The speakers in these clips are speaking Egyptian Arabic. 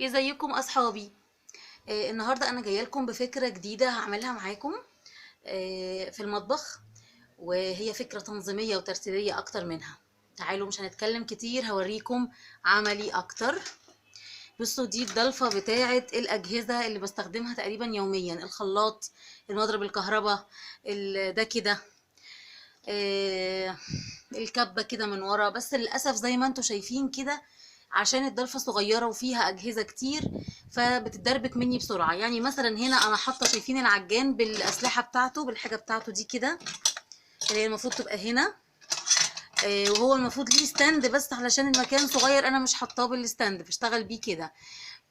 ازيكم اصحابي؟ النهارده انا جاية لكم بفكره جديدة هعملها معاكم في المطبخ، وهي فكرة تنظيميه وترتيبيه اكتر منها. تعالوا مش هنتكلم كتير، هوريكم عملي اكتر. بصوا، دي الضلفه بتاعه الاجهزة اللي بستخدمها تقريبا يوميا، الخلاط، المضرب الكهرباء، ده كده، الكبه كده من ورا. بس للاسف زي ما انتم شايفين كده، عشان الضلفه صغيرة وفيها اجهزة كتير فبتدربك مني بسرعة. يعني مثلا هنا انا حاطه، شايفين العجان بالاسلحة بتاعته، بالحاجة بتاعته دي كده اللي هي المفروض تبقى هنا، وهو المفروض ليه stand، بس علشان المكان صغير انا مش حاطاه بال stand، بشتغل بيه كده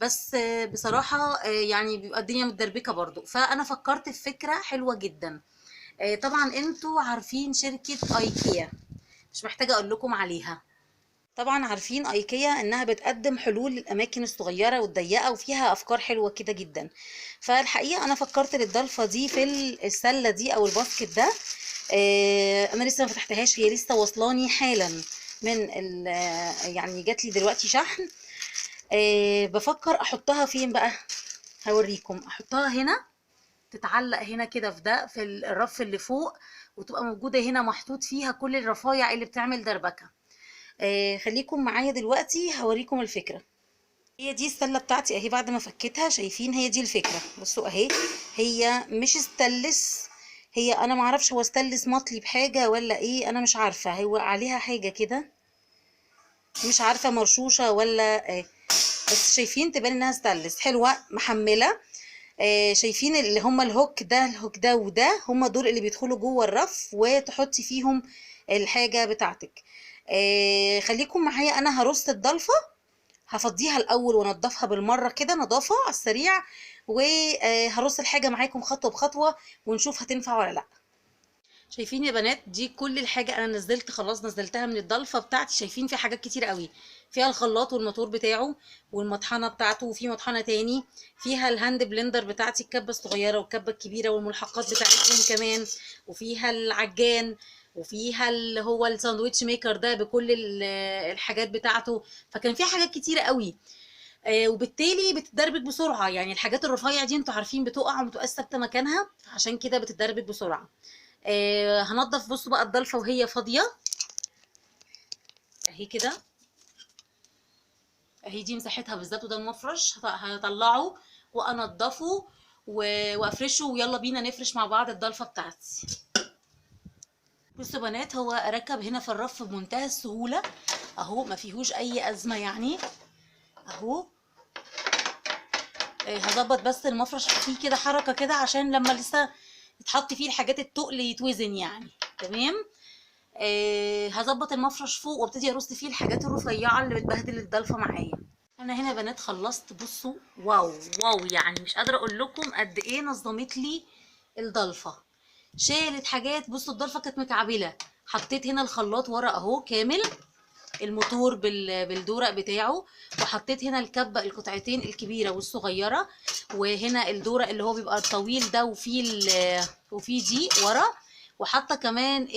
بس. بصراحة يعني بيبقى الدنيا متدربكه برضو. فانا فكرت في فكرة حلوة جدا. طبعا انتوا عارفين شركة ايكيا، مش محتاجه اقول لكم عليها. طبعا عارفين ايكيا انها بتقدم حلول للاماكن الصغيرة والضيقه، وفيها افكار حلوة كده جدا. فالحقيقة انا فكرت للضلفه دي في السلة دي او ال basket ده. انا لسه ما فتحتهاش، هي لسه وصلاني حالا من يعني جات لي دلوقتي شحن. بفكر احطها فين بقى، هوريكم. احطها هنا، تتعلق هنا كده في ده، في الرف اللي فوق، وتبقى موجودة هنا محطوط فيها كل الرفايع اللي بتعمل دربكه. خليكم معايا دلوقتي هوريكم الفكرة. هي دي السلة بتاعتي اهي، بعد ما فكيتها شايفين هي دي الفكرة. بصوا اهي، هي مش استلس، هي انا معرفش هو استلس مطلي بحاجة ولا ايه، انا مش عارفه، هو عليها حاجة كده مش عارفه مرشوشه ولا ايه، بس شايفين تبان انها استلس. حلوة محمله. شايفين اللي هما ال hook ده، ال hook ده وده، هما دول اللي بيدخلوا جوه الرف وتحطي فيهم الحاجة بتاعتك. خليكم معايا، انا هرص الضلفه، هفضيها الاول وانضفها بالمرة كده نظافة على السريع، وهرص الحاجة معاكم خطوة بخطوة ونشوف هتنفع ولا لا. شايفين يا بنات، دي كل الحاجة انا نزلت خلاص، نزلتها من الضلفه بتاعتي. شايفين في حاجات كتير قوي فيها، الخلاط والموتور بتاعه والمطحنه بتاعته، وفي مطحنه تاني فيها ال hand blender بتاعتي، الكبه الصغيرة والكبه الكبيرة والملحقات بتاعتهم كمان، وفيها العجان، وفيها اللي هو ال sandwich maker ده بكل الحاجات بتاعته. فكان فيها حاجات كتيرة قوي، وبالتالي بتدربك بسرعة. يعني الحاجات الرفيعة دي انتوا عارفين بتقع ومتبقاش ثابتة مكانها، عشان كده بتدربك بسرعة. هنضف. بصوا بقى الضلفه وهي فاضية اهي كده، اهي دي مساحتها بالظبط، وده المفرش هطلعه وانضفه وافرشه، ويلا بينا نفرش مع بعض الضلفه بتاعتي. بصوا بنات، هو ركب هنا في الرف بمنتهى السهولة اهو، ما فيهوش اي ازمة يعني اهو. هظبط بس المفرش فيه كده حركة كده عشان لما لسه يتحط فيه الحاجات التقل يتوزن يعني، تمام. هظبط المفرش فوق وابتدي ارص فيه الحاجات الرفيعة اللي بتبهدل الضلفه معايا. انا هنا يا بنات خلصت. بصوا wow wow، يعني مش قادرة اقول لكم قد ايه نظمت لي الضلفه، شالت حاجات. بصوا الضلفه كانت مكعبله، حطيت هنا الخلاط ورا اهو كامل، الموتور بالدورق بتاعه، وحطيت هنا الكبه القطعتين الكبيرة والصغيرة، وهنا الدورق اللي هو بيبقى الطويل ده وفيه دي ورا، وحاطه كمان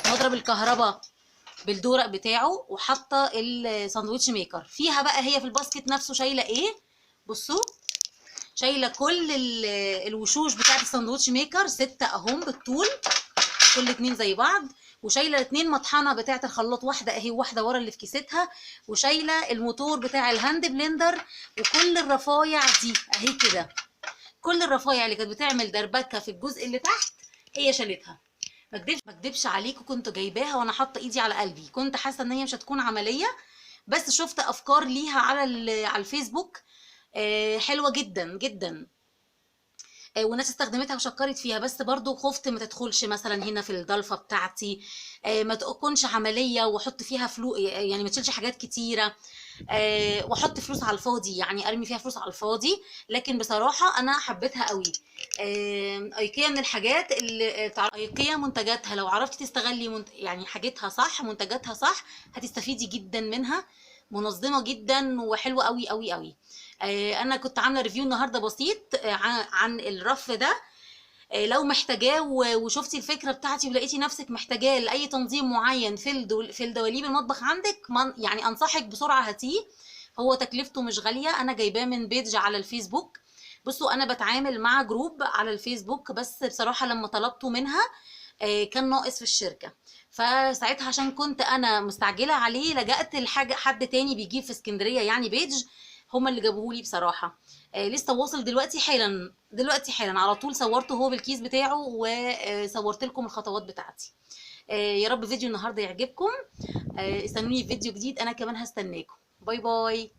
مضرب الكهرباء بالدورق بتاعه، وحاطه ال sandwich maker فيها بقى. هي في ال basket نفسه شايله ايه؟ بصوا شايله كل الوشوش بتاعه ال sandwich maker، 6 اهم بالطول، كل 2 زي بعض، وشايله 2 مطحنه بتاعه الخلاط، واحدة اهي وواحدة ورا اللي في كيستها، وشايله الموتور بتاع ال hand blender، وكل الرفايع دي اهي كده. كل الرفايع اللي كانت بتعمل دربكه في الجزء اللي تحت هي شالتها. ما اكدبش عليكم، كنت جايباها وانا حاطه ايدي على قلبي، كنت حاسه ان هي مش هتكون عملية، بس شفت افكار ليها على الفيسبوك، حلوة جدا جدا، وناس استخدمتها وشكرت فيها. بس برضو خفت ما تدخلش مثلا هنا في الضلفه بتاعتي، ما تكونش عملية واحط فيها فلوس، يعني ما تشيلش حاجات كتيرة، واحط فلوس على الفاضي، يعني ارمي فيها فلوس على الفاضي. لكن بصراحة انا حبيتها قوي. ايكيا من الحاجات اللي ايكيا منتجاتها لو عرفتي تستغلي يعني حاجتها صح، منتجاتها صح، هتستفيدي جدا منها. منظمة جدا وحلوه قوي قوي قوي. انا كنت عامله review النهارده بسيط عن الرف ده. لو محتاجاه وشفتي الفكرة بتاعتي ولقيتي نفسك محتاجاه لاي تنظيم معين في الدواليب المطبخ عندك، يعني انصحك بسرعة هاتيه. هو تكلفته مش غالية، انا جايباه من page على الفيسبوك. بصوا انا بتعامل مع group على الفيسبوك، بس بصراحة لما طلبته منها كان ناقص في الشركة، فساعتها عشان كنت انا مستعجلة عليه لجأت لحاجة حد تاني بيجيب في اسكندرية، يعني page، هما اللي جابوهولي بصراحة. لسه واصل دلوقتي حالا، دلوقتي حالا على طول صورته هو بالكيس بتاعه وصورت لكم الخطوات بتاعتي. يا رب فيديو النهارده يعجبكم. استنوني في فيديو جديد، انا كمان هستناكم. bye bye.